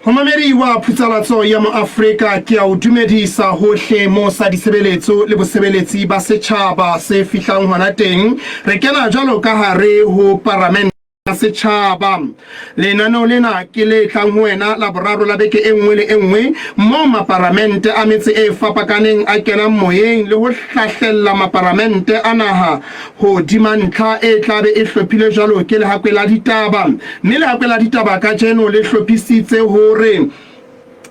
Momamedi wa Phutsalatso ya Moafrika, ke a o dumedisa hohle mo sa ditshebeletso le bosebeletsi ba setjhaba se fihlang hona teng. Re kena jwalo ka hare ho paramente ya setjhaba. Lenaneo lena ke le tlang ho wena la boraro la beke e nngwe le e nngwe moo maparamente a metse e fapakaneng a kenang moyeng le ho hlahlella maparamente a naha hodima ntlha e tla be e hlophilwe jwalo ke Lehakwe la Ditaba. Mme Lehakwe la Ditaba kajeno le hlophisitse hore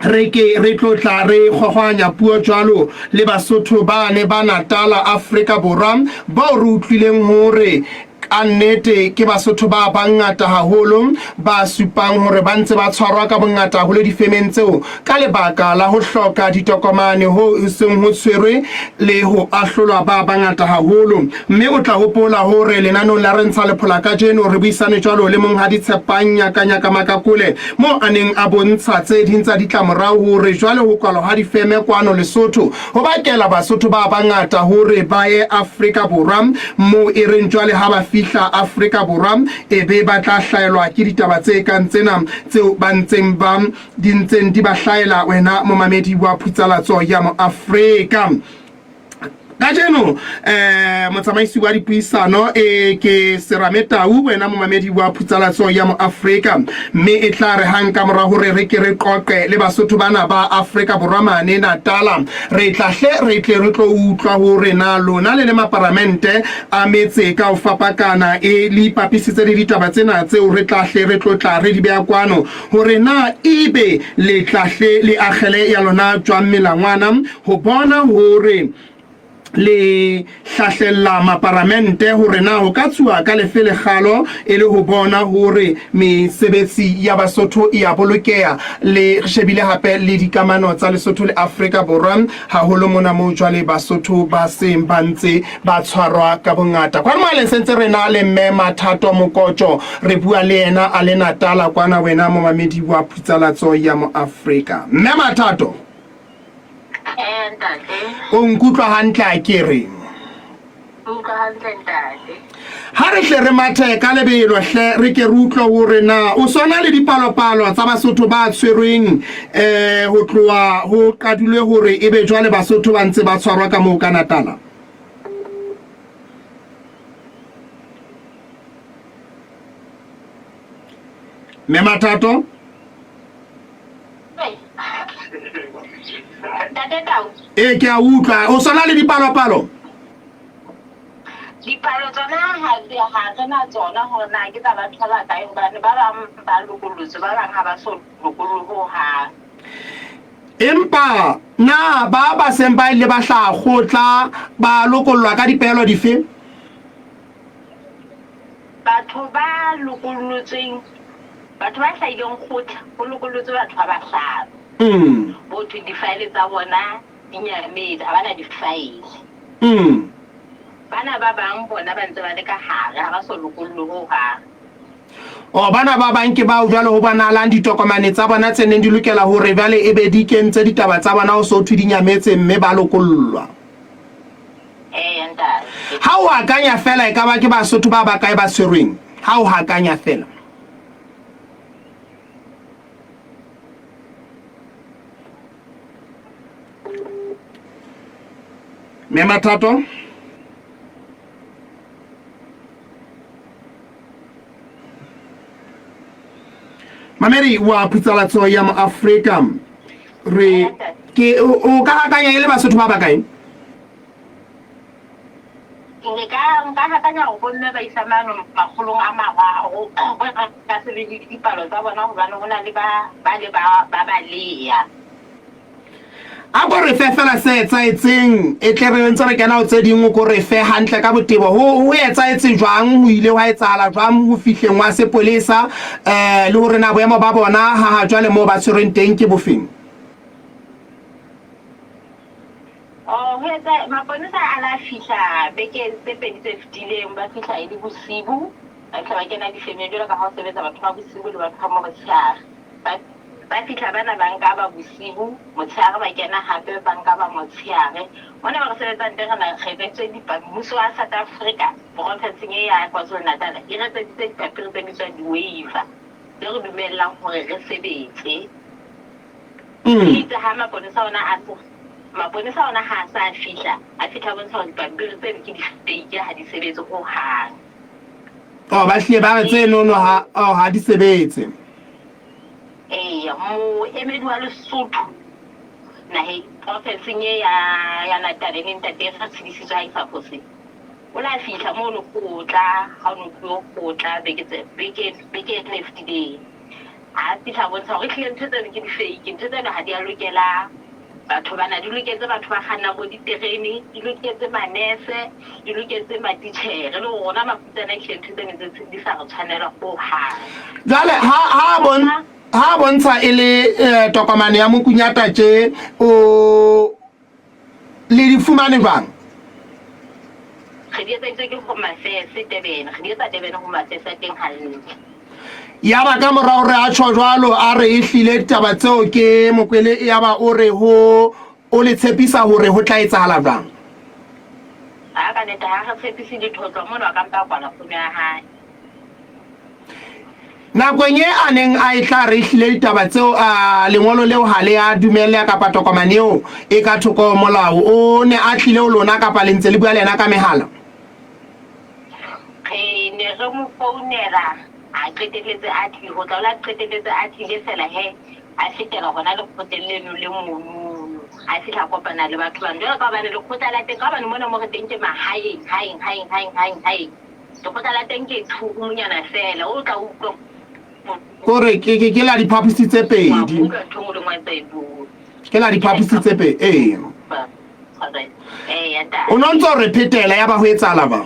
re ke re tlo tla re kgogwanya puo jwalo le Basotho bane ba Natala, Afrika Borwa, bao re utlwileng hore ka nnete ke Basotho ba bangata haholo ba supang hore ba ntse ba tshwarwa ka bongata haholo difemeng tseo ka lebaka la ho hloka ditokomane hoo e seng ho tshwerwe le ho ahlolwa ba bangata haholo. Mme o tla hopola hore lenaneong la Re Ntsha Lephola kajeno re buisane jwalo le Monghadi Tshepang Nyakanyaka Makakole moo a neng a bontsha tse ding tsa ditlamorao hore jwale ho kwalwa ha difeme kwano Lesotho ho bakela Basotho ba bangata hore ba ye Afrika Borwa moo e reng jwale ha ba fihla Afrika Borwa e be ba tla hlaelwa ke ditaba tse kang tsena tseo ba ntseng ba di ntseng di ba hlaela wena momamedi wa Phutsalatso ya Moafrika. Kajeno eh motsamaisi wa dipuisano e ke Serame Tau, wena momamedi wa Phutsalatso ya Moafrika, mme e tla re hang ka mora hore re ke re qoqe le Basotho bana ba Afrika Borwa mane Natala, re tla hle re tle re tlo utlwa hore na lona le le maparamente a metse ka ho fapakana e le ipapisitse le ditaba tsena tseo re tla hle re tlo tla re di beha kwano hore na ebe le tla hle le akgele ya lona jwang melangwana ho bona hore le hlahlella maparamente hore na ho ka tsuwa ka lefe lekgalo e le ho bona hore mesebetsi ya Basotho e a bolokeha. Le shebile hape le dikamano tsa Lesotho le Afrika Borwa haholo mona moo jwale Basotho ba seng ba ntse ba tshwarwa ka bongata. Kwano mohaleng se ntse re na le Mme Mathato Mokotjo, re bua le yena a le Natala kwana, wena momamedi wa Phutsalatso ya Moafrika. Mme Mathato. Ee, ntate. O nkutlwa hantle a ke re? Utlwa hantle ntate. Ha re hle re mathe ka lebelo hle re ke re utlwe hore na o sona le dipalopalo tsa Basotho ba tshwerweng eh ho tloha ho qadilwe hore ebe jwale Basotho ba ntse ba tshwarwa ka moo ka Natala. Mme Mathato? Ntate Tau. Ee, ke a utlwa. O sona le dipalopalo? Dipalo tsona ha ha re na tsona hore na ke tsa batho ba bakae hobane ba bang ba lokolotswe, ba bang ha ba so lokollwe hohang. Empa na ba ba seng ba ile ba hlaha kgotla ba lokollwa ka dipehelo dife? Batho ba lokollotsweng, batho ba hlahileng kgotla, ho lokolotswe batho ba bahlano. Ho thwe difaele tsa bona di nyametse, ha ba na difaele. Bana ba bang bona ba ntse ba le ka hare, ha ba so lokollwe hohang. Oh, bana ba bang ke bao jwale ho bonahalang ditokomane tsa bona tse neng di lokela hore jwale e be di kentse ditaba tsa bona ho so thwe di nyametse mme ba lokollwa. Eya ntate. Ha o akanya feela e ka ba ke Basotho ba bakae ba tshwerweng? Ha o hakanya feela. Mme Mathato? Mamedi wa Phutsalatso ya Moafrika, re ke o ka hakanya e le Basotho ba bakae? Nka nka hakanya hore bomme ba isa mano makgolong a mararo re ka se be le dipalo tsa bona hobane ho na le ba ba le ba ba baleya. A ko re fe fela se etsahetseng, e tle re ntse re kena ho tse ding, o ko re fe hantle ka botebo. Ho, ho etsahetse jwang, ho ile hwa etsahala jwang ho fihleng wa sepolesa, eh, le hore na boemo ba bona ha ha jwale moo ba tshwerweng teng ke bofeng? Oh, ho etsa maponesa a la fihla beke tse pedi tse fetileng, ba fihla e le bosibu, ba fihla ba kena difemeng jwalo ka ha ho sebetsa batho ba bosibu le batho ba motshehare. Ba, ba fihla bana ba nka ba bosibu, motshehare ba kena hape ba nka ba motshehare. Mona mo re sebetsang teng re na re etseditswe dipa, mmuso wa South Africa porofenseng e ya KwaZulu-Natal e re etseditse dipampiri tse bitswang di-waiver tse re dumellang hore re sebetse. Itse ha maponesa ona a se maponesa ona ha a sa fihla, a fihla a bontsha hore dipampiri tseno ke di-fake, ha di sebetse hohang. Oh, ba hlile ba re tsenono ha, oh, ha di sebetse. Eya, moemedi wa Lesotho naheng profenseng e ya ya Natal e leng ntate re tshedisitswe ha ke sa fose. O la fihla mono kgotla, ha o no tluwe kgotla beke tse beke beke ena e fetileng. Ha fihla a bontsha hore ehlile ntho tseno ke di-fake, ntho tseno ha di a lokela batho bana, di loketse batho ba kgannang bo diterene, di loketse manese, di loketse matitjhere, le rona mafutsana ehlile ntho tseno tse di sa re tshwanela hohang. Jwale ha ha bon ha bontsha e le eh, tokomane ya mokunyata tje o Le di fumane jwang? Re di etseditswe ke Home Affairs Durban. Re di etsa Durban Home Affairs ya teng hantle. Yaba ka mora hore a tjho jwalo a re ehlile ditaba tseo ke Mokwele yaba o re ho o le tshepisa hore ho tla etsahala jwang? Ha ka nete ha re tshepise letho ho tloha mono a ka mpa a kwala fono ya hae. Nakong e a neng a e tla re ehlile ditaba tseo a lengolo leo ha le a dumelleha kapa tokomane eo e ka thoko ho molao, o ne a tlile ho lona kapa le ntse le bua le yena ka mehala? Re ne re mo founela a qetelletse a tlile, ho tla o la qetelletse a tlile fela he a fetela hona lekgotleng leno le monono, a fihla a kopana le batho bano. Jwale ka hobane lekgotla la teng, ka hobane mona mo re teng ke mahaeng, haeng, haeng, haeng, haeng, haeng. Lekgotla la teng ke thurumunyana feela, o tla utlwa. Kore ke ke ke la diphaposi tse Wa pedi. utlwa ntho e nngwe le nngwe a ntse a e bua. Ke la diphaposi tse pedi. Ee. Eya ntate. O no ntso re phetela ya ba ho etsahala ba.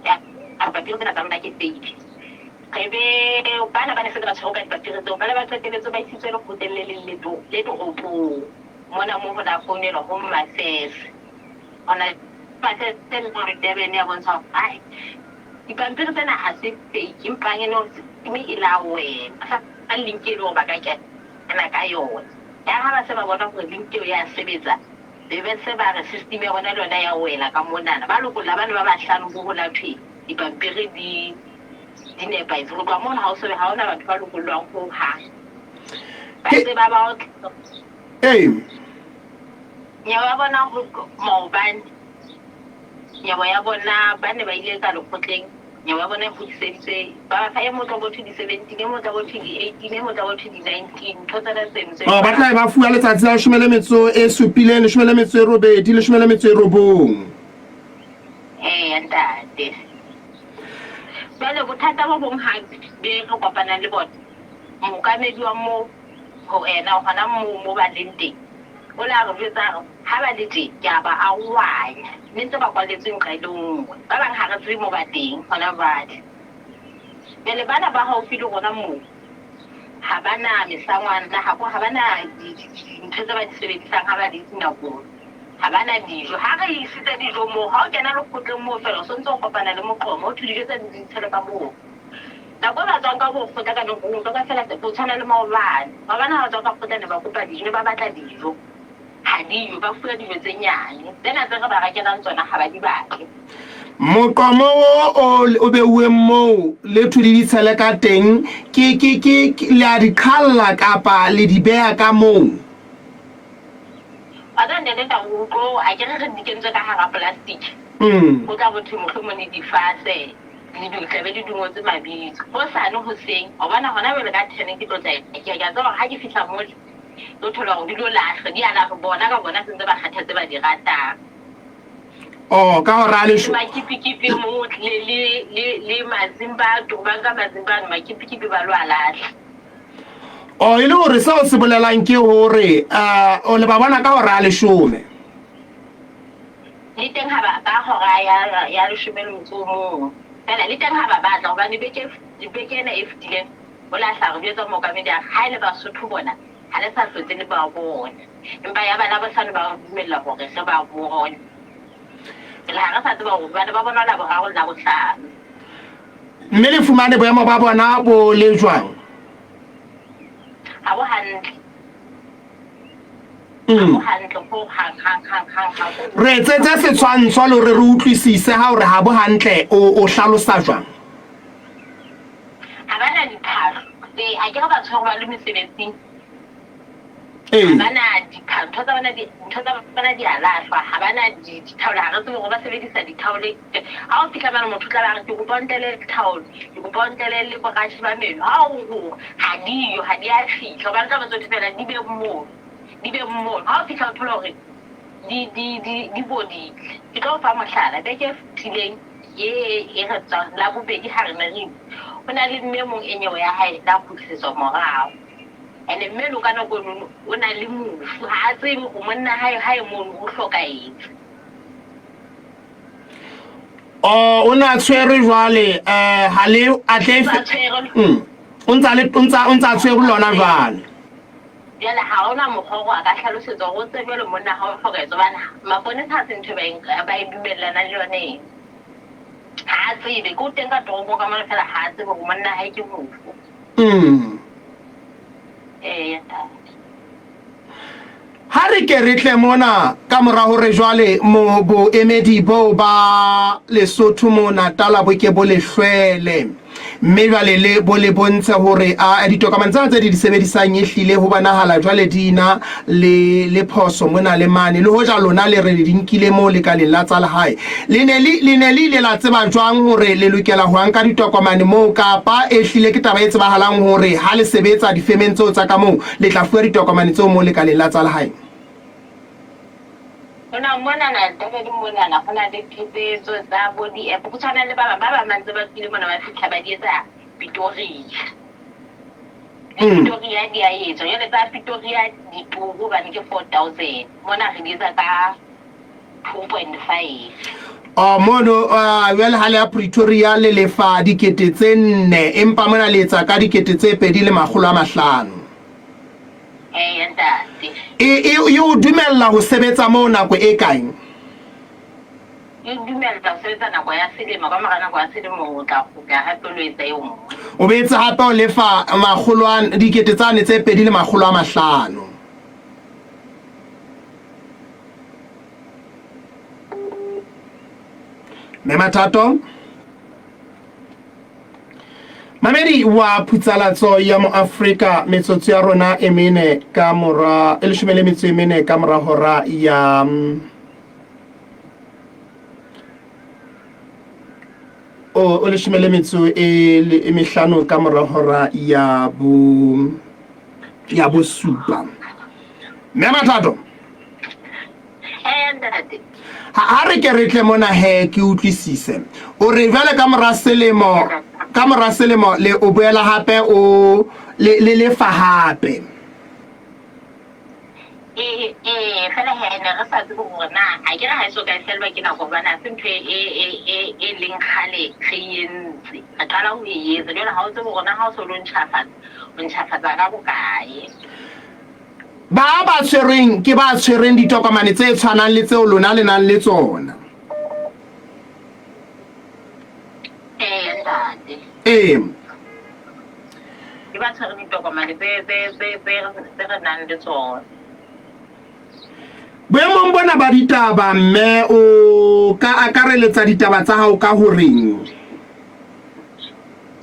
Ya, pampiri tsena tsa rona ke fake. Re be bana ba ne setse ba tshwerwe ka dipampiri tseo, ba ne ba qetelletse ba isitswe lekgotleng le leng le le toropong. Mona mo ho la founelwa ho Mmasese. Hona Mmasese le hore Durban ya bontsha hore ai dipampiri tsena ha se fake empa e no mme e la wena. Fa link e le hore ba ka kena ka yona. Ya ha ba se ba bona hore link eo ya sebetsa, be be se ba re system ya bona le yona ya wela ka monana. Ba lokolla bane ba bahlano bo ho la thwe dipampiri di di nepahetse. Ho tloha mono ha o so ha hona batho ba lokollwang ho hang. Ba ntse ba ba otla. Ee. Nyewe ya bona ho maobane, nyewe ya bona ba ne ba ile ka lekgotleng, nyewe ya bona e kgutliseditswe, ba ba fa e motla bo thwe di-17, e motla bo thwe di-18, e motla bo thwe di-19, ntho tsena tseno tse Oh, ba tla ba fuwa letsatsi la leshome le metso e supileng, leshome le metso e robedi, leshome le metso e robong. Eya ntate. Jwale bothata bo bong hape be re kopanang le bona, mookamedi wa moo ho ena hona moo mo ba leng teng, o la re jwetsa a re ha ba le teng ke a ba arohanya, mme ntse ba kwaletswe nqa e le nngwe. Ba bang ha re tsebe mo ba teng hona jwale. Jwale bana ba haufi le rona moo ha ba na mesangwana, ha ha ba na dintho tse ba di sebedisang ha ba le dinakong. Ha ba na dijo. Ha re isitse dijo moo, ha o kena lekgotleng moo feela o sontse o kopana le moqomo, ho thwe dijo tse di tshele ka moo. Nako e ba tswang ka bo kgotla ka nako utlwa ka fela ho tshwana le maobane. Maobane ha ba tswa ka kgotla ne ba kopa dijo, ne ba batla dijo. Ha diyo, ba fuwa dijo tse nyane. Tsena tse re ba rekelang tsona ha ba di batle. Moqomo wo o o beuweng moo le thwe le di tshele ka teng, ke ke ke le a di qhalla kapa le di beha ka moo? Wa tseba ntate Tau, o tlo akere re di kentswe ka hara plastic. Ho tla bo thwe mohlomong le difase. Di tla be di ngotse mabitso. Hosane hoseng, wa bona hona jwale ka ten ke tlo tla ke a tseba hore ha ke fihla mole, tlo thola hore di lo lahlwa, di a lahlwa. Bona ka bona sentse ba kgetha tse ba di ratang. Oh, ka hora le makipikipi e mong o tlile le le le mazimba, ba nka mazimba ano makipikipi ba lo a lahla. Oh, e le hore seo se bolelang ke hore uh, o le ba bona ka hora ya leshome. Le teng ha ba ka hora ya ya leshome le motso o mong feela, le teng ha ba batla hobane beke beke ena e fetileng o la hla re jwetsa mookamedi a re ha e le Basotho bona ha le sa hlotse le ba bona, empa ya ba Labohlano ba re dumella hore re ba bone. Jwale ha re sa tseba hore hobane ba bonwa Laboraro le Labohlano. Mme le fumane boemo ba bona bo le jwang? Ha bo hantle. Re etsetse setshwantsho le hore re utlwisise ha o re ha bo hantle o, o hlalosa jwang? Ee, a ke re ba tshwere ba le mesebetsing. Ee. Ha ba na ntho tsa bona di ntho tsa bona di a lahlwa, ha ba na dithaole, ha re tsebe hore ba sebedisa dithaole. Ha o fihla mane motho o tla ba re ke kopa o ntlele thaole, ke kopa o ntlele le borashe ba meno. Ha o ho ha diyo, ha di a fihla hobane tla ba tsohle fela di be mono, di be mono. Ha o fihla o thola hore di di di di bodile. Ke tlo o fa mohlala, beke e fetileng e e re tswang Labobedi ha re ne re ho na le mme e mong e nyewe ya hae la kgutlisetswa morao. Ene mme eno ka nako eno o na le mofu, ha a tsebe hore monna hae hae mono o hlokahetse. Oh, o ne a tshwerwe jwale eh ha le a tle o ntsa le o ntsa o ntsa tshwerwe lona jwale. Jwale ha ona mokgwa hore a ka hlalosetsa hore o tsebe jwale monna ha o hlokahetse hobane maponesa ha se ntho e ba e dumellanang le yone eo. Ha a tsebe, ke o teng ka toronkong ka mona fela ha a tsebe hore monna hae ke mofu. Mm. Eya ntate. Ha re ke re tle mona ka mora hore jwale mo boemedi boo ba Lesotho mo Natala bo ke bo le hlwele mme jwale le bo le bontshe hore a ditokomane tsena tse di di sebedisang ehlile ho bonahala jwale di na le le phoso mona le mane le hoja lona le re le di nkile moo lekaleng la tsa lehae. Le ne le, le ne le ile la tseba jwang hore le lokela ho nka ditokomane moo kapa ehlile ke taba e tsebahalang hore ha le sebetsa difemeng tseo tsa ka moo le tla fuwa ditokomane tseo moo lekaleng la tsa lehae? Hona monana Durban monana ho na le phephetso tsa bo di-app ho tshwana le ba bang ba bang ba ntse ba tswile mona ba fihla ba di etsa Pretoria. Pretoria di a etswa jwale tsa Pretoria dituru hobane ke 4000 mona re di etsa ka 2.5. Oh, mono jwale ha le ya Pretoria le lefa 4000 empa mona le etsa ka 2500. Eya ntate. E, e, e o dumella ho sebetsa moo nako e kae? E dumella ho sebetsa nako ya selemo, ka mora nako ya selemo o tla kgutla hape o lo etsa e nngwe. O boetse hape o lefa makgolo a 2500. Mme Mathato. Mamedi wa phutsalatso ya moAfrika metsotso ya rona e mene ka mora e leshome le metso e mene ka mora hora ya o leshome le metso e, e mehlano ka mora hora ya bo ya bosupa. Mme Mathato. Ntate. Ha re ke re tle mona he ke utlwisise. O re jwale ka mora selemo ka mora selemo le o boela hape o le le lefa hape. Ee, ee, fela he ne re sa tsebe hore na a ke re ha eso ka e fellwa ke nako hobane ha se ntho e e e e leng kgale re e entse. Re qala ho e etsa. Jwale ha o tsebe hore na ha o so lo ntjhafatsa, o ntjhafatsa ka bokae. Ba ba tshwerweng ke ba tshwereng ditokomane tse tshwanang le tseo lona le nang le tsona. Ee, ntate. Ee. Ke ba tshwereng ditokomane tse tse tse tse tse re nang le tsona. Boemong bona ba ditaba, mme o ka akareletsa ditaba tsa hao ka ho reng?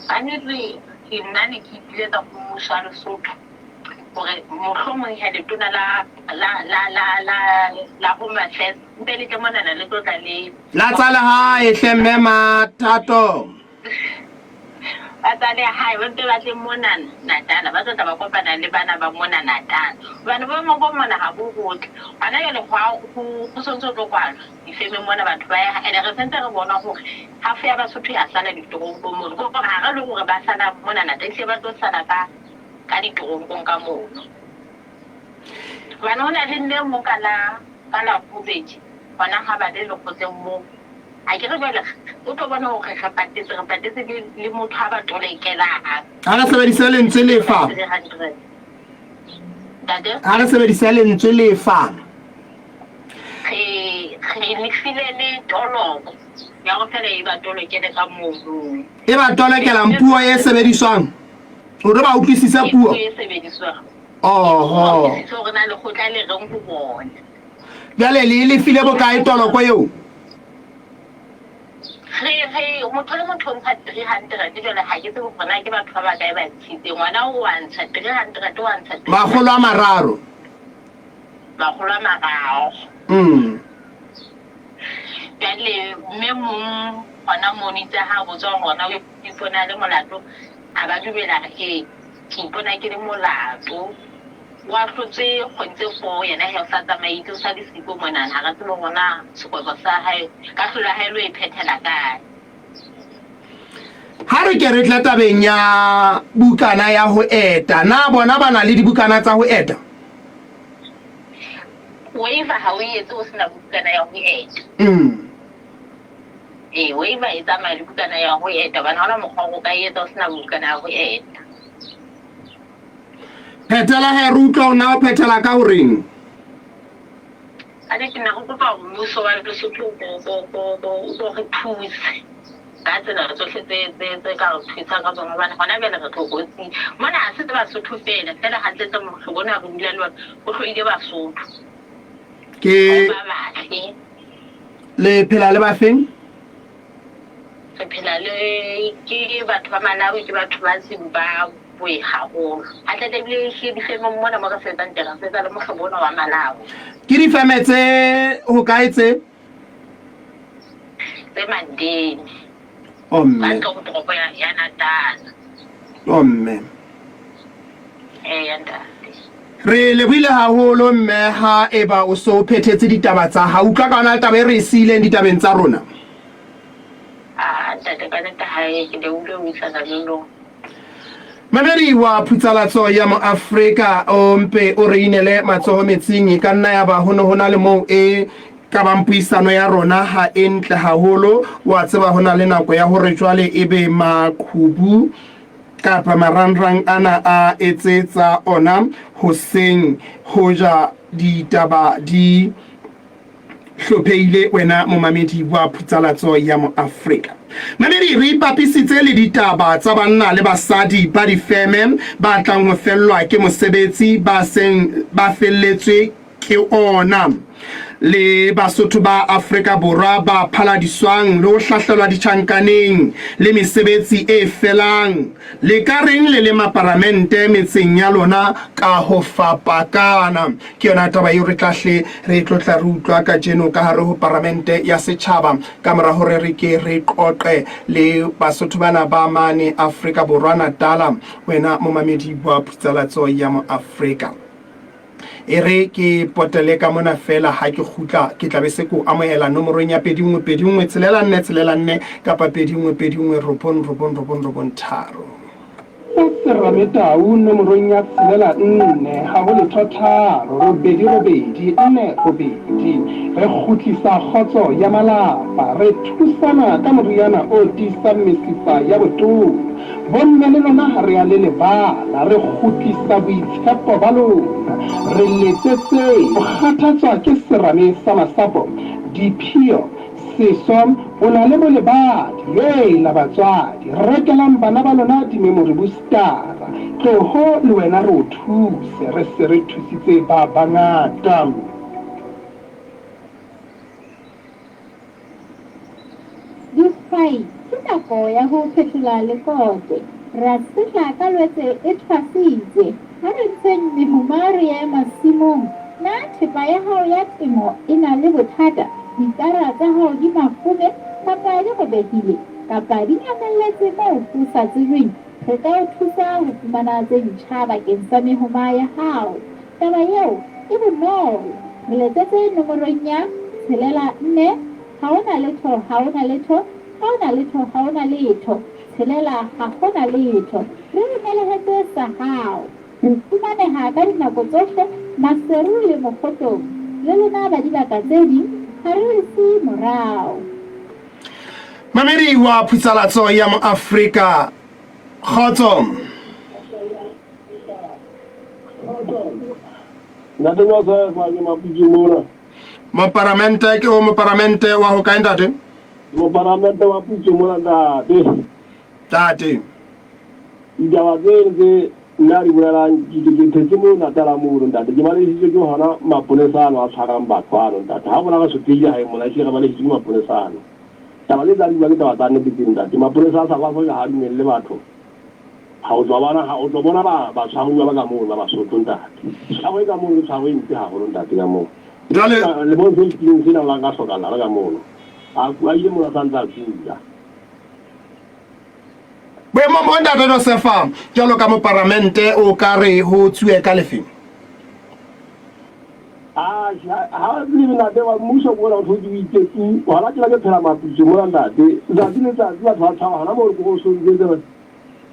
Kannete ke nna ne ke ipiletsa ho mmuso wa Lesotho hore mohlomong he letona la la la la la la Home Affairs mpe le tle monana le tlo tla le La tsa lehae hle mme Mathato. Ba tsa lehae ba mpe ba tle mona Natala ba tlo tla ba kopana le bana ba mona Natala hobane boemo bo mona ha bo botle hona jwale ho ho sontso ho tlo kwalwa difemeng mona batho ba ya ene re sentse re bona hore half ya Basotho ya sala ditoronkong mono ke hore ha re le hore ba sala mona Natala ehlile ba tlo sala ka ka ditoronkong ka mono. Hobane ho na le mme mo ka la ka Labobedi hona ha ba le lekgotleng moo. A ke re jwale o tlo bona hore re patetse re patetse le, le motho a ba tolekelang. Ha re sebedise lentswe lefa. 300. Ntate? Ha re sebedise lentswe lefa. Re re lefile le toloko ya go fela e ba tolokele ka mono. E ba tolokelang puo e sebediswang. Hore ba utlwisise puo. E sebediswang. Oho. Utlwisise hore na lekgotla le reng ho bona. Jwale le lefile bokae toloko eo? Re re motho le motho o ntsha 300 jwale ha ke tsebe hore na ke batho ba bakae ba ntshitseng. Ngwana o wa ntsha 300 wa ntsha 300. Makgolo a mararo. Makgolo a mararo. Mm. Jwale mme mong hona mono itse ha botswa hona o ipona a le molato a ba dumela re ee ke ipona ke le molato. O ahlotse kgwedi tse four yena he o sa tsamaitse o sa le siko monana ha re tsebe hore na sekwekwe sa hae kahlolo ya hae lo e phethela kae. Ha re ke re tle tabeng ya bukana ya ho eta, na bona ba na le dibukana tsa ho eta? Waiver ha o e etse o sena bukana ya ho eta. Mm. Ee, waiver e tsamaya le bukana ya ho eta hobane ha hona mokgwa o ka e etsa o sena bukana ya ho eta. Phethela he re utlwa hore na o phethela ka horeng. Ka nnete ne re kopa hore mmuso wa Lesotho o ko re thuse ka tsela tsohle tse tse tse ka re thusang ka tsona hobane hona jwale re tlokotsing. Mona ha se tse Basotho feela, feela hantlentle mohlobo ona re dula le ona o hloile Basotho. Ke Ha o ba batle. Le phela le bafeng? Re phela le ke batho ba Malawi, ke batho ba Zimbabwe haholo. Hantle ebile ehlile difemeng mona mo re sebetsang teng, re sebetsa le mohlobo ona wa Malawi. Ke difeme tse hokae tse? Tse Mandeni. Oh mme. Ka ntle ho toropo ya, ya Natal. Oh mme. Eya ntate. Re lebohile haholo mme ha eba o so phethetse ditaba tsa hao. Utlwa ka ona le taba e re e siileng ditabeng tsa rona. Ah ntate ka nnete hae ke lebohile ho buisana le lona. Mamedi wa phutsalatso ya Moafrika o mpe o re inele matsoho metsing. E ka nna ya ba ho ne ho na le moo e ka bang puisano ya rona ha e ntle haholo. Wa tseba ho na le nako ya hore jwale ebe maqhubu kapa marangrang ana a etse tsa ona hoseng hoja ditaba di hlophehile wena momamedi wa phutsalatso ya Moafrika. Mamedi, re ipapisitse le ditaba tsa banna le basadi ba difeme ba tlang ho fellwa ke mosebetsi ba seng ba felletswe ke ona le Basotho ba Afrika Borwa ba phaladiswang le ho hlahlelwa ditjhankaneng le mesebetsi e felang. Le ka reng le le maparamente metseng ya lona ka ho fapakana? Ke yona taba eo re tla hle re tlo tla re utlwa kajeno ka hare ho paramente ya setjhaba ka mora hore re ke re qoqe le Basotho bana ba mane Afrika Borwa Natala, wena momamedi wa Phutsalatso ya Moafrika. E re ke potele ka mona feela, ha ke kgutla ke tla be se ke o amohela nomorong ya 2 1 2 1 6 4 6 4 kapa 2 1 2 1 9 9 9 9 3. Sa Serame Tau nomorong ya 6 4 ha ho letho 3 8 8 4 8. Re kgutlisa kgotso ya malapa, re thusana ka moriana o tiisang mesifa ya botona. Bomme le lona ha re a le lebala, re kgutlisa boitshepo ba lona. Re letsetseng. O kgathatswa ke serame sa masapo, diphio, seso, o na le bolebadi. Heela batswadi, rekelang bana ba lona di-memory boostara. Tloho le wena re o thuse, re se re thusitse ba bangata. Dihwai, ke nako ya ho phethola lekote. Ra sehla ka Lwetse e thwasitse. Ha re ntsheng mehoma re ye masimong. Na thepa ya hao ya temo e na le bothata? Dikara tsa hao di mafome kapa di robehile kapa di nyamelletse moo ho sa tsejweng? Re ka o thusa ho fumana tse ntjha bakeng sa mehoma ya hao. Taba eo e bonolo. Re letsetse nomorong ya tshelela nne ha ho na letho ha ho na letho ha ho na letho ha ho na letho tshelela ha ho na letho. Re o nelehetse sa hao. Re fumaneha ka dinako tsohle Maseru le Mokgotong. Le lona ba dibaka tse ding ha re le siye morao. Mamedi wa Phutsalatso ya Moafrika, kgotso. Ntate Mosese ke Maputsi mona. Moparamente ke o moparamente wa ho kae ntate? Moparamente wa Putsi mona ntate. Ntate. Ditaba tseno tse nna di bolelang ke ke ke phetse mo Natala mono ntate. Ke balehile ke hona maponesa ano a tshwarang batho ano ntate. Ha bona re sotlehile hae mona ehlile re balehile ke maponesa ano. Taba tse tsa di bua ke taba tsa nnete tse ntate. Mapolesa a South Africa ha a dumelle batho ha o tswa bona ha o tswa bona ba batshwaruwa ba ka mono ba Basotho ntate. Tshwaro e ka mono ke tshwaro e mpe haholo ntate ka moo. Jwale Lemong se fetileng sena o la nka hlokahala le ka mono. A a ile mono a sa ntse a kula. Boemong bo ntate Josefa jwalo ka moparamente o ka re ho tsuwe ka lefeng? Ha le ntate wa mmuso mona o thotse o itse tu hona tjena ke phela maputso mona ntate tsatsi le tsatsi batho ba tshaba hona moo ko so ntse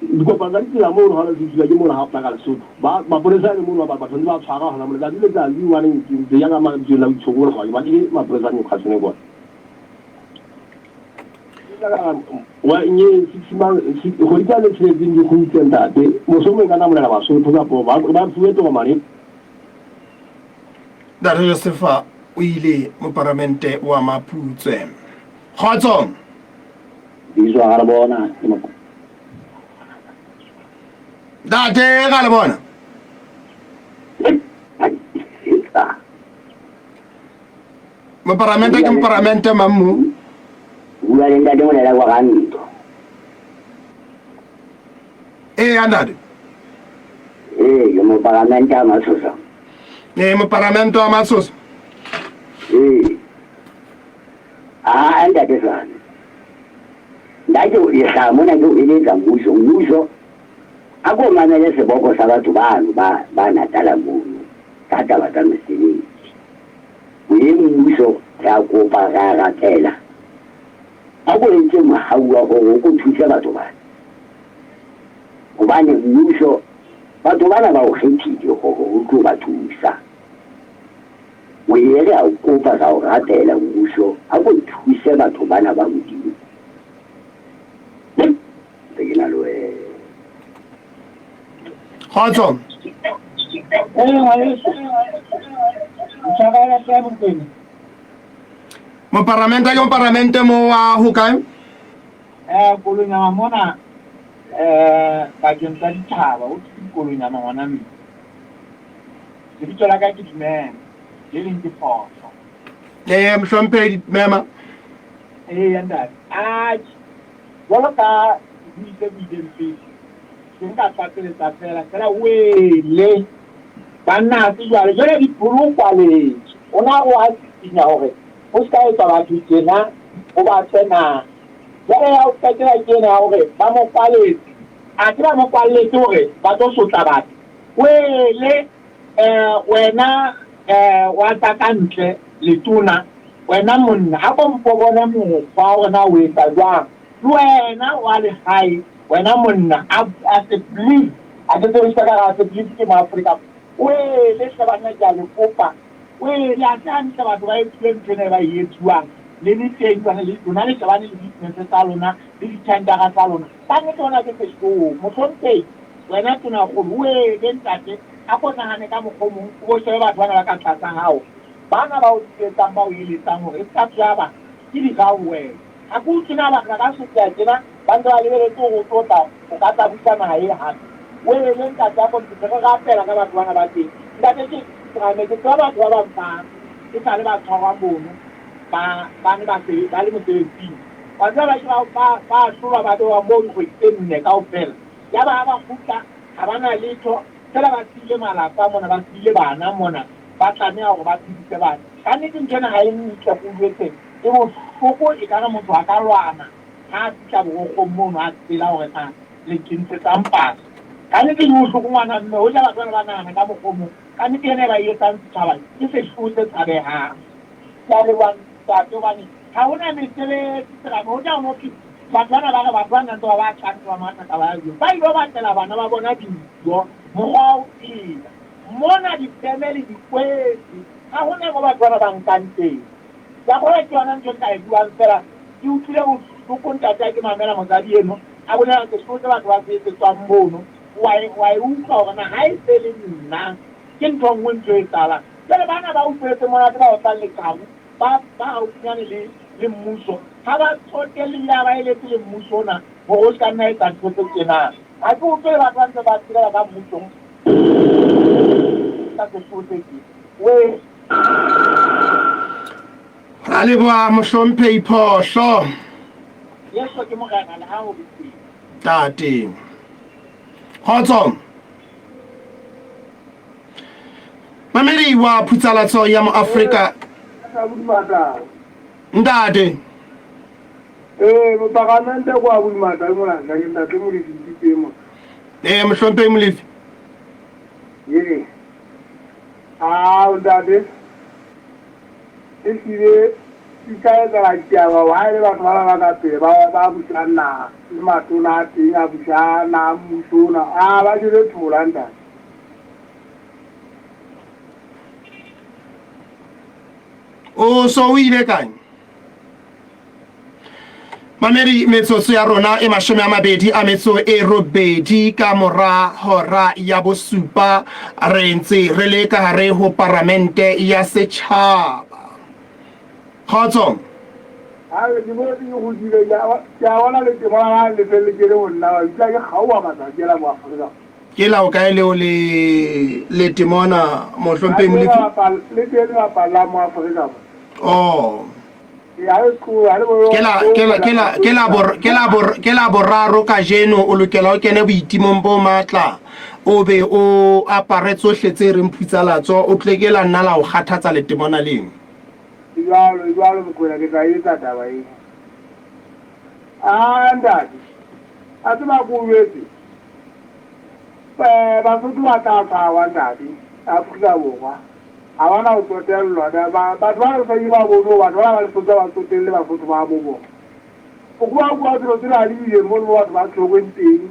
dikopano tsa ditsela mono hona se ke mona ha o tla ka Lesotho ba mapolesa le mono ba batho ntse ba tshwara hona mona tsatsi le tsatsi wa neng ke ntse ya ka maputso la itshokola ba ba ke mapolesa Newcastle kwa wa nye six months kgwedi tsa le tsheletseng di kgutle ntate mohlomong e ka namolela Basotho kapo ba fuwe tokomane. Ntate Josefa o ile moparamente wa Maputswe. Kgotso. Bizwa ga le bona ke mo. Ntate ga le bona. Moparamente ke moparamente mammu. Bua le ntate molela kwa ga ntlo. Ee, ntate. Ee, ke moparamente a Matshosa. Ee, moparamente wa Matshosa. Ee. A ntate Sane. Nna ke ke hlaha mona ke o eletsa mmuso. Mmuso a ko mamele seboko sa batho bano ba ba Natala mono ka taba tsa mesebetsi. Boye mmuso re a kopa re a rapela a ko etse mohau wa hore o ko thuse batho bana. Hobane mmuso, batho bana ba o kgethile hore o tlo ba thusa. O ye re a o kopa ra o rapela mmuso, a ko thuse batho bana ba Modimo. Ntse ke na le wena. Kgotso. Ee, ngwaneso. Ntshwarela hle Mokwena. Moparamente ke moparamente mo wa ho kae? Eh, Kolonyama mona eh bakeng tsa dithaba o thwe Kolonyama ngwana mme. Lebitso la ka ke Dumela, le leng ke Phohlo. Eh, mohlomphehi Mema. Ee, ntate. Atjhe, jwalo ka sebui se buileng pele, ke nka tlatseletsa feela feela wele banna ha se jwale jwale dipelo o kwaletswe. O na o a sisinya hore ho se ka etswa batho tjena ho ba tsena. Jwale ya ho qetela ke ena ya hore ba mo kwaletse. Athe ba mo kwalletse hore ba tlo sotla batho. Wele eh, wena eh, wa tsa ka ntle letona, wena monna, ha ko mpo bone mokgwa hore na o etsa jwang. Le wena wa lehae, wena monna, a a se please, a ke tsebe ka ga se please ke mo Afrika. Wele hle banna ke a le kopa. Wele ha se hantle batho ba etsuwe ntho ena e ba e etsuwang. Le le teng jwale le lona le shebane le business tsa lona le dithendara tsa lona. Ka nnete hona ke sehloho. Mohlomphehi, wena tonakgolo, wele ntate, a ko nahane ka mokgwa o mong o bo shebe batho bana ba ka tlasa hao. Bana ba o tsietsang ba o eletsang hore e ska tswaba ke dira ho wena. Ha ke utlwe na batho ba ka sotleha tjena ba ntse ba lebeletse hore o tlo tla o ka tla busa naha e hape. Wele ntate a ko ntse re rapela ka batho bana ba teng. Ntate ke Serame ke tseba batho ba bang ba e sale ba tshwarwa mono ba ba ne ba se ba le mosebetsing. Wa tseba ba ke ba ba ba hlolwa ba bewa moo dikgwedi tse nne kaofela. Yaba ha ba kgutla ha ba na letho feela ba siile malapa mona ba siile bana mona ba tlameha hore ba phedise bana. Ka nnete ntho ena ha e ntle ke o jwetse e bohloko ekare motho a ka lwana ha a fihla borokgong mono a tsela hore na le kentshetsang paso. Ka nnete di bohloko ngwana mme hoja batho bana ba nahana ka mokgwa o mong. Ka nnete ena e ba e etsang setjhaba ke sehloho se tshabehang. Ke a leboha ntate hobane ha hona mesebetsi serame hoja ho no thwe batho bana ba re batho ba nang ba ba tlang ba matha taba ya dijo ba ilo batlela bana ba bona dijo mokgwa wa ho phela. Mona difeme le dikwetse ha hona mo batho bana ba nkang teng. Ke a kgolwa ke yona ntho e nka e buang feela. Ke utlwile bohloko ntate ha ke mamela mosadi eno a bolela sehloho se batho ba se etsetswang mono. Wa e, wa e utlwa hore na ha e se le nna ke ntho e nngwe ntho e etsahalang. Jwale bana ba utlwetse monate ba otlang leqhabu ba, ba haufinyane le, le mmuso. Ha ba tsotelle ebile ha ba eletse le mmuso ona hore o se ka nna etsa ntho tse tjena. Ha ke utlwe le batho ba ntse ba tshelela ka mmusong ka sehloho se tje. Wee. Ra leboha mohlomphehi Phohlo. Jesu ke Morena le ha ho le teng. Tate. Kgotso. Mamedi wa phutsalatso ya Moafrika. Ntate. Ee, moparamente kwa Boimata e mona nna ke ntate Molefi Ntitse mo. Ee, mohlomphehi Molefi. Ee. Ah, ntate. Ehlile di tla etsahala ditaba hoba ha e le batho bana ba ka pele ba ba busang naha le matona a teng a busa naha mmuso ona a ba jele thola ntate. O so o ile kae? Mamedi, metsotso ya rona e 28 ka mora hora ya bosupa re ntse re le ka hare ho paramente ya setjhaba. Kgotso. Ae, ke boetse ke kgutlile, ke a ke a bona letemona la le se le kene ho nna, wa utlwa ke kgaoha matsatsi ana mo Afrika. Ke la hokae leo le letemona mohlomphehi Molefi? Le teng lelapa la mo Afrika. Oh. Ke la boraro kajeno o lokela o kene boitimong bo matla o be o apare tsohle tse reng phutsalatso o tle ke la nna la o kgathatsa letemona leno. Jwalo jwalo Mokwena ke tla etsa taba ena. Ah ntate, a tseba ko o jwetse eh Basotho ba tla tshwarwa ntate Afrika Borwa. Ha ba na ho tsotellwa. Batho ba re sa ba bone hore batho bana ba Lesotho ha ba tsotelle Basotho ba bo bona. O ke wa utlwa dilo tsena di bileng mono mo batho ba tshwerweng teng.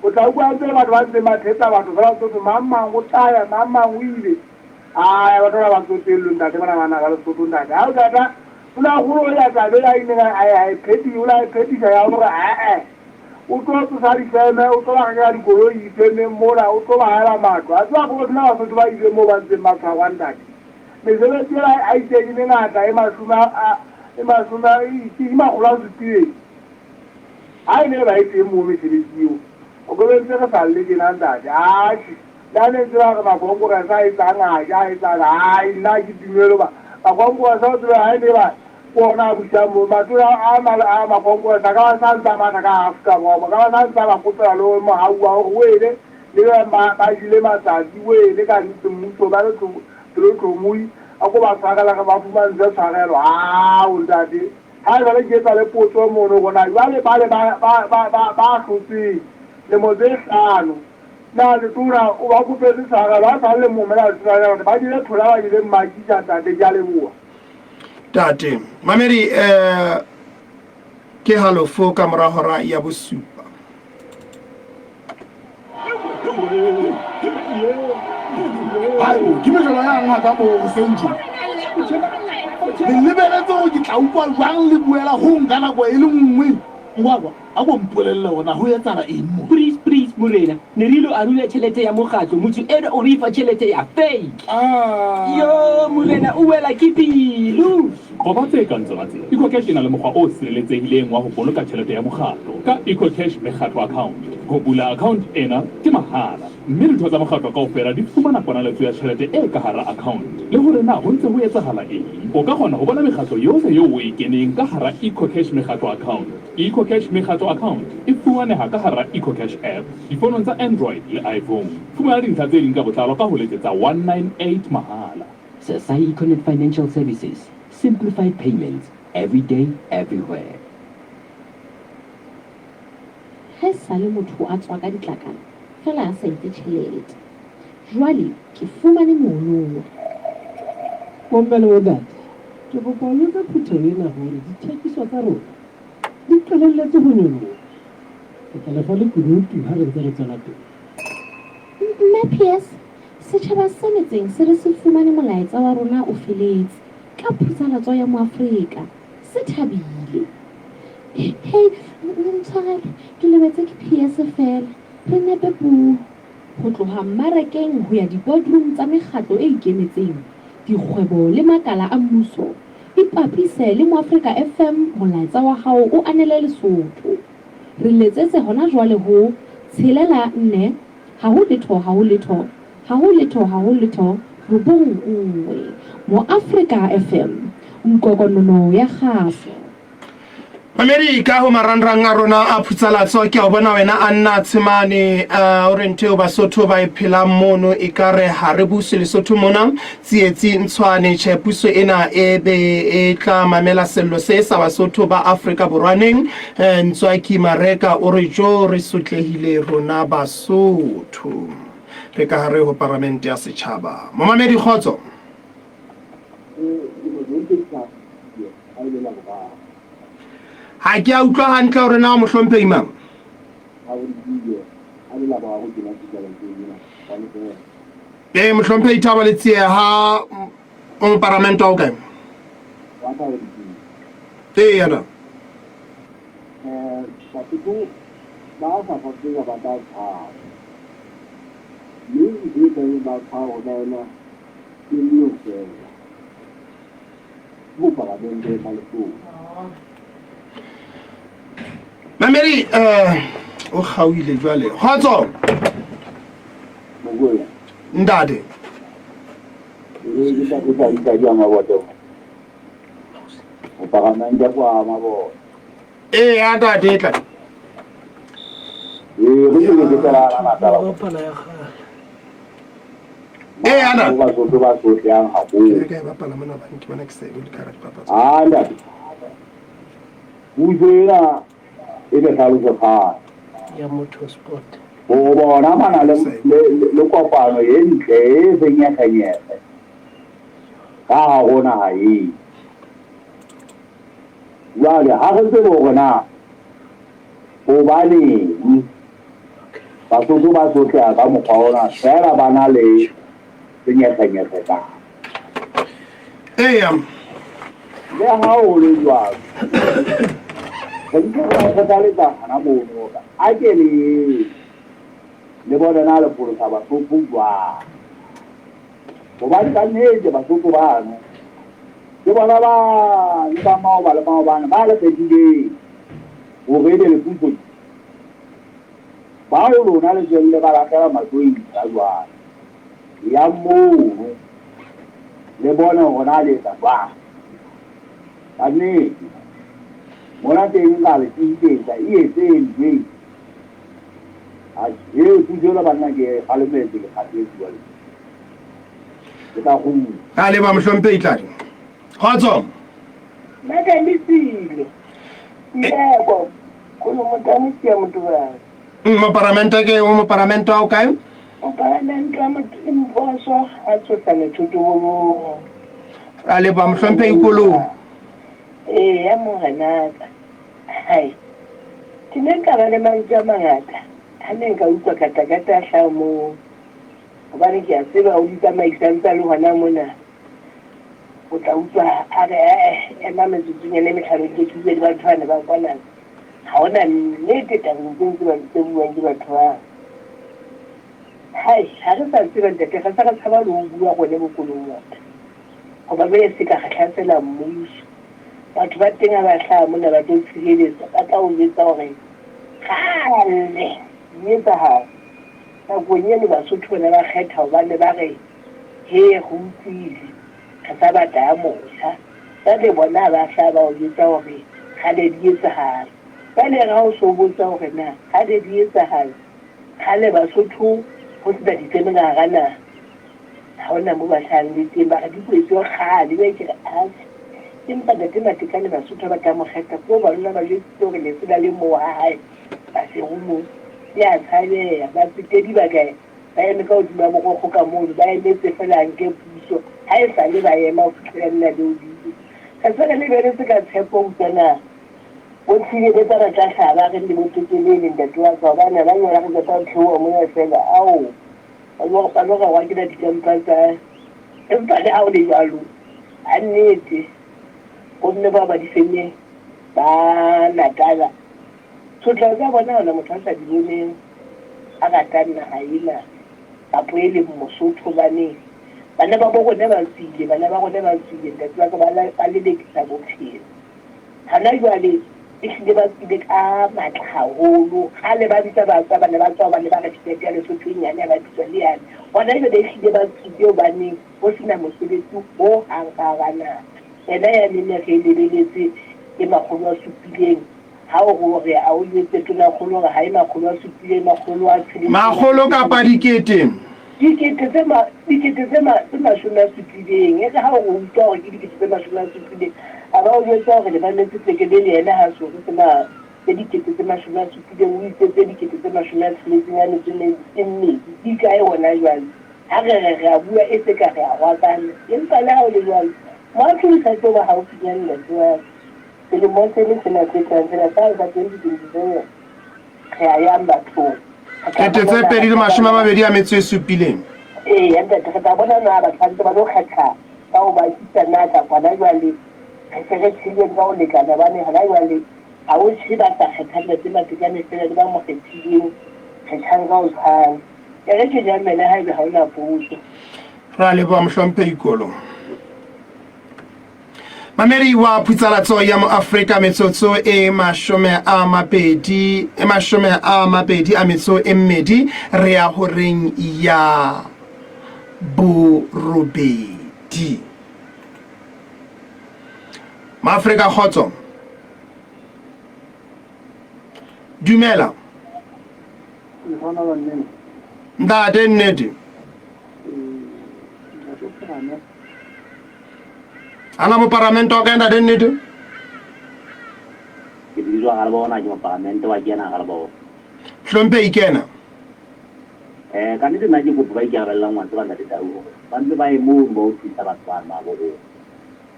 O tla utlwa ntse le batho ba ntseng ba thetsa batho fela ntse mang mang o tla ya, mang mang o ile. Ae batho bana ba tsotellwe ntate bana ba naha Lesotho ntate. Ha o tata o na kgolo ya taba ela a ileng a e phethisa, o la e phethisa ya hore ae O tlo tsosa difeme, o tlo ba rekela dikoloi difemeng mona, o tlo ba haela matlo. A tseba ko sena Basotho ba ileng moo ba ntseng ba tshwarwa ntate. Mesebetsi ela a itseng e mengata e mashome a e mashome a e makgolo a supileng. Ha e ne e ba e teng moo mesebetsi eo. O ke be ntse re sa lle tjena ntate. Atjhe, le ha ne ntse ba re makonkoresa a etsang a ja a etsang, hai nna ha ke dumele hoba makonkoresa o tsebe ha e ne ba Ke ona a busang mo. Matona a mang a makonkoresa a ka ba sa ntse a matha ka Afrika Borwa, ka ba sa ntse a ba kopela le mohau wa hore wele le ba ba jele matsatsi wele ka nnete mmuso ba le pelotlhomohi a ko ba tshwarela re ba fumantshwe tshwarelo. Hao ntate, ha jwale ke etsa le potso mono hore na jwale bale ba ba ba ba ba hlotseng lemo tse hlano na letona o ba kopetse tshwarelo ha sa le momela letona le ba jele thola ba jele mmakisa ntate ke a leboha. Tate mamedi eh ke halofo ka mora hora ya bosupa. Hayo, ke mehlolo ya ngaka mo hoseng tje. Le lebeletse hore ke tla utlwa jwang le buela hong ka nako e le nngwe? Ngwakwa, a ko mpolelle hore na ho etsahala eng mo. Please please morena ne re ilo arula tjhelete ya mokgatlo motho enwa o re fa tjhelete ya fake yoo morena o wela ke pelo. Qoba tse kang tsona tsena. EcoCash e na le mokgwa o sireletsehileng wa ho boloka tjhelete ya mokgatlo ka EcoCash Mekgatlo Account. Ho bula account ena ke mahala mme ditho tsa mokgatlo kaofela di fumana ponaletso ya tjhelete e ka hara account le hore na ho ntse ho etsahala eng. O ka kgona ho bona mekgatlo yohle eo o e keneng ka hara EcoCash Mekgatlo Account. EcoCash Mekgatlo Account e fumaneha ka hara EcoCash app difonong tsa Android le iPhone. Fumana dintlha tse ding ka botlalo ka ho letsetsa 198 mahala. Sesai Econet Financial Services, simplified payments, every day, everywhere. Ha esale motho a tswa ka ditlakala feela a sa etse tjhelete. Jwale ke fumane monowa. Bomme le bontate, ke kopa ho jwetsa phutheho ena hore dithekiso tsa rona di qalelletse ho nyoloha. Ke tla le fa lekunutu ha re ntse re tswela pele. Mme Pierce, setjhaba se metseng se re se fumane molaetsa wa rona o feletse ka phutsalatso ya Moafrika. Se thabile. Hei, ntshwarele, ke lebetse ke Pierce feela. Re nepe puo. Ho tloha mmarakeng ho ya di-boardroom tsa mekgatlo e ikemetseng, dikgwebo le makala a mmuso, ipapise le Moafrika FM molaetsa wa hao o anele Lesotho. Re letsetse hona jwale ho, tshelela nne, ha ho letho ha ho letho, ha ho letho ha ho letho, robong nngwe. Moafrika FM, nkokonono ya kgaso. Mamedi ka ho marangrang a rona a phutsalatso ke a o bona wena Anna Tshemane uh, o re ntho eo Basotho ba e phelang mono e ka re ha re buse Lesotho mona tsietsi ntshwane tjhe puso ena e be e tla mamela sello se sa Basotho ba Afrika Borwaneng eh, Ntswaki Mareka o re jo re sotlehile rona Basotho re ka hare ho paramente ya setjhaba momamedi kgotso Ha ke a utlwa hantle hore na o mohlomphehi mang. Ee, mohlomphehi Thabo Letsie ha o moparamente wa o kae? Ee, yana. Basotho ba South Africa ba tla tshaba mme ntho e tla ba tshaba ho yona ke eo fela. Mopalamente ba Lesotho. Mamedi eh o kgaohile jwale. Kgotso. Mokola. Ntate. Ee, ke tla ke tla itla di maboto. Mopalamente kwa maboto. Ee, ya ntate tla. Ee, go ke ke tsela la natala. Bapala ya kgale. Ee, ana. Ba Basotho ba sotlehang haholo. Ke ka e bapala mona bane ke bona ke sa e bone ka hara dipapatso. Ah, ntate. Puso ena e le hlaloso kgale. Ya motorsport. Ho bona ba na le, le, le kopano e ntle e seng nyegenyefe ka hare ho naha eo. Jwale ha re tsebe hore na hobaneng Basotho ba sotleha ka mokgwa ona feela ba na le senyegenyege ka. Eya. Le ha ho le jwalo, re ntse re ba kgothaletsa hona mono hore a ke le yeng le bone na le pholosa Basotho jwang. Hobane ka nnete Basotho bano ke bona ba le ba maoba le maobane ba le kgethileng hore ebe le pusong. Bao lona le seng le ba lahlela matsoing ka jwale. Yang mono le bone hore na le etsa jwang. Ka nnete mona teng ka le tiisetsa e etseng ntho eo. Atjhe, puso ena banna ke e kgalemetse, ke kgathetse jwale. Ke tla kgutla. Ka leba mohlomphehi Tladi. Kgotso. Nna ka letsile. Yebo. Khulumutani Motubane. Moparamente ke o moparamente wa o kae? Moparamente wa Motho a tsosa methotobong. Ra leboha mohlomphehi Kolong. Ee, ya morenaka. Hai. Ke ne nka ba le mantswe a mangata ha ne nka utlwa katakata a hlaha moo. Hobane ke a tseba o di tsamaisa ntse a le hona mona. O tla utlwa a re ee ema metsotsonyana e mehlano ke ke bue le batho bane ba kwana. Ha hona nnete tabeng tseo tse ba tse buang ke batho ba. Hai, ha re sa tseba ntate, re se re tshaba le ho bua rone bokolomotho. Hoba jwale se ka re hlasela mmuso. Batho ba teng ha ba hlaha mona ba tlo tshireletsa, ba tla o jwetsa hore kgale di etsahala. Nakong eno Basotho bona ba kgetha hobane ba re He, re utlwile, re sa batla ya motjha. Jwale bona ha ba hlaha ba o jwetsa hore kgale di etsahala. Jwale ha o so botsa hore na kgale di etsahala, kgale Basotho ho sena difeme ka hara naha, ha hona moo ba hlahang le teng, ba re di kwetswe kgale. Jwale ke re atjhe, empa Ntate Matekane Basotho ha ba tla mo kgetha, ke hoba lona ba jwetsitse hore lesela le moo ha hae Maseru moo, le a tshabeha. Batsetedi ba kae? Ba eme ka hodima borokgo ka mono, ba emetse feela a nke puso. Ha e sa le ba ema ho fihlela lena leo le ile. Re se re lebeletse ka tshepo ho utlwa na bo Tshireletsa ba tla hlaha ba reng le bo Pekelele ntate wa ka, hobane ba nyala re qeta ho theoha mona feela, ao, ba lo ba lo re wakela dikampa tsa. Empa le ha ho le jwalo, ha nnete, bomme bao ba difemeng ba Natala, Tshotleho tsa bona hona motho a sa di boneng a ratang naha ena kapo e leng Mosotho hobane bana ba bo rona ba tswile, bana ba rona ba tswile ntate wa ka ba ba lelekisa bophelo. Hana jwale ehlile ba tswile ka matla haholo. Kgale ba ntse ba tswa bana ba tswa hobane ba re tjhelete ya Lesotho e nyane ha ba tswa le yane. Hona jwale ehlile ba tswile hobaneng ho sena mosebetsi ho hang ka hara naha. Ena yane ne re e lebeletse. e makgolo a supileng. Ha o re o re a o jwetse tonakgolo hore ha e makgolo a supileng, e makgolo a tsheletseng. Makgolo kapa dikete? Dikete tse ma, dikete tse ma, tse mashome a supileng. E re ha o re o utlwa hore ke dikete tse mashome a supileng, a ba o jwetsa hore le mametse Tsekebe le yena ha so re se ma, tse dikete tse mashome a supileng, o itse tse dikete tse mashome a tsheletseng a metso e mmedi. Di kae hona jwale? Ha re re re a bua e se ka re a rwakana. Empa le ha ho le jwalo, moahlodi o sa tlo ba haufinyane ntate wa ka. Selemong se le sena se tlang sena sa sa 2027 re a yang bathong. Kete tse pedi le mashome a mabedi a metso e supileng. Ee, ntate, re tla bona na batho ba ntse ba lo kgetha ka ho ba tlisa na kapa hona jwale re se re tjheleng ka ho lekana hobane hona jwale ha o tjhe ba sa kgethang Ntate Matekane feela le ba mo kgethileng re tjhang ka ho tshwana. E re ke jamele haebe ha o na potso. Ra leboha mohlomphehi Kolo. Mamedi wa phutsalatso ya moAfrika metsotso e mashome a mabedi e mashome a mabedi a metso e mmedi re ya horeng ya borobedi. Maafrika kgotso. Dumela. Ntate nnete. Ana moparamente wa kae ntate nnete? Ke bitswa ga le bona ke moparamente wa kena ga le bona. Hlomphe ikena. Eh ka nnete nna ke kopo ba ikarabellang wa tseba ntate Tau hore ba ntse ba ye mono ba o thusa batho bano ba bo rona.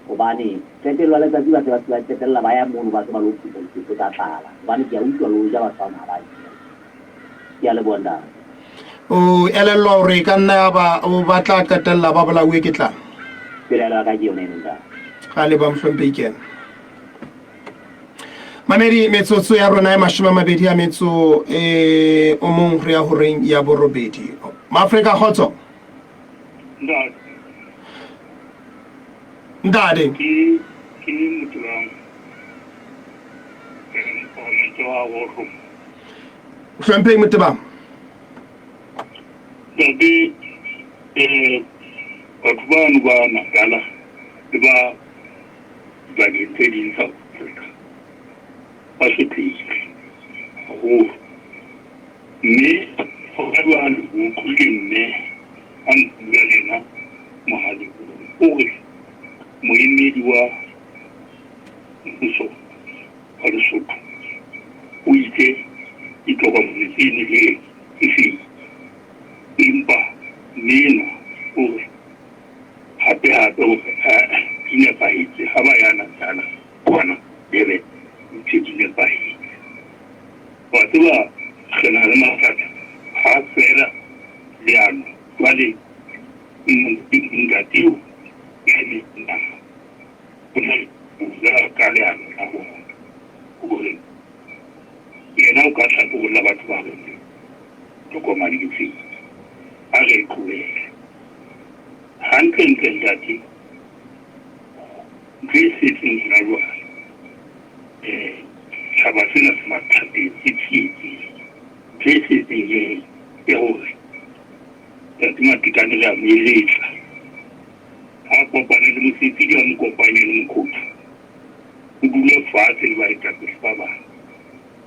Hobane qetello ya letsatsi ba se ba se ba qetella ba ya mono ba se ba lo phutha ditopo tsa tlala. Hobane ke a utlwa le hoja batho bano ha ba je. Ke a leboha ntate. O elellwa hore e ka nna ya ba o ba tla qetella ba bolauwe ke tlala? Pelaelo ya ka ke yona eno ntate. Ra leboha mohlomphehi Kena. Mamedi, metsotso ya rona e mashome a mabedi a metso e o mong re ya horeng ya borobedi. Maafrika kgotso. Ntate. Ntate. Ke ke Motebang. Moparamente wa Hlomphehi Mohlomphehi Motebang. Ntate, eh batho bano ba Natala le ba dibakeng tse ding South Africa ba sotlehile haholo. Mme hona jwale o utlwile mme a mpua le ena mohaleng o re moemedi wa mmuso wa Lesotho o itse ditokomane tseno he ke fake empa mme enwa o re hape hape hore eh di nepahetse ha ba ya Natala kwana Durban ntse di nepahetse. Wa tseba re na le mathata ha feela leano jwale ntate eo ya emetseng naha o na bua ka leano la bona hore yena o ka hlakolla batho ba reng tokomane ke fake a re e tlohele hantlentle ntate ntho e setseng hona jwale Setjhaba sena se mathateng, se tsietsing. Ntho e setseng he ke hore Ntate Matekane re a mo eletsa ha a kopane le Mosepedi a mo kopanye le Mokhothu. Ho dulwe fatshe le baetapele ba bang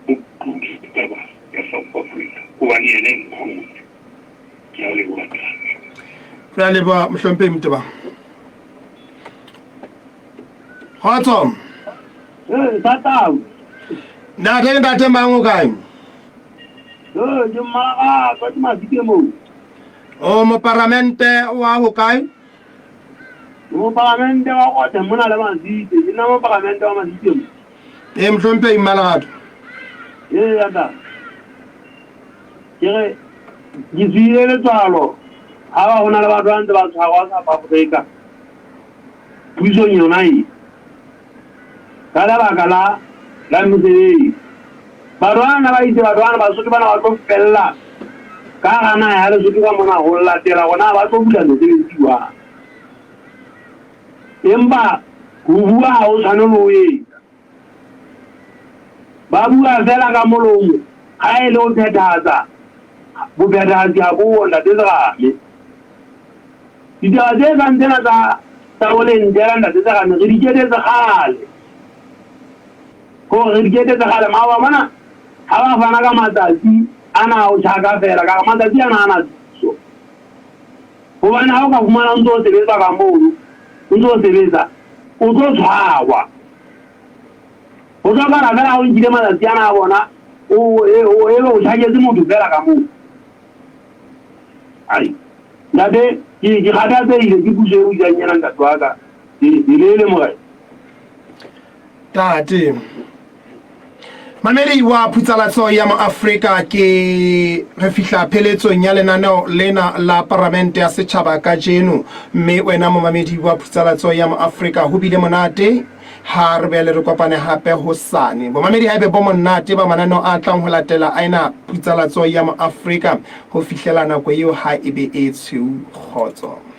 ho tlodiswe taba ya South Africa hobane yena e mo hlotse. Ke a leboha ntate. Re a leboha Mohlomphehi Motebang. Kgotso. Ee, Ntatau. Ntate ntate mang o kae? Ee, ke mmalaka ke Masike moo. O moparamente wa ho kae? Moparamente wa Kote mona le Masike. Ke nna moparamente wa Masike mo. Ee, mohlomphehi Mmalerato. Ee, ntate. Ke re ke tswile letswalo ha ba ho na le batho ba ntse ba tshwarwa South Africa. Pusong yona e, ka lebaka la la mesebetsi. Batho bana ba itse batho bana Basotho bana ba tlo fella ka hara naha ya Lesotho ka mona ho latela hore na ba tlo bula mesebetsi jwang. Empa ho bua ha ho tshwane le ho etsa. Ba bua feela ka molomo, ha e le ho phethahatsa, bophethahatsi ha bo, Ntate Serame. Ditaba tse kang tsena tsa tsa bo lentela, Ntate Serame, re di ketetse kgale. Hore re di ketetse kgale maoba mona ha ba fana ka matsatsi ana a ho tjhaka feela, ka re matsatsi ana ha a na thuso. Hobane ha o ka fumana o ntse o sebetsa ka mono, o ntse o sebetsa, o tlo tshwarwa. Ho hlokahala feela ha o nkile matsatsi ana a bona, o ebe o tjhaketse motho feela ka moo. Ai, ntate, ke ke kgathatsehile ke puso e busang ena ntate wa ka. Helele morena. Tate. Mamedi wa Phutsalatso ya Moafrika ke re fihla pheletsong ya lenaneo lena la Paramente ya Setjhaba kajeno, mme wena momamedi wa Phutsalatso ya Moafrika ho bile monate ha re boele re kopane hape hosane. Bomamedi haebe bo monate ba mananeo a tlang ho latela a ena Phutsalatso ya Moafrika ho fihlela nako eo ha e be e tshweu. Kgotso.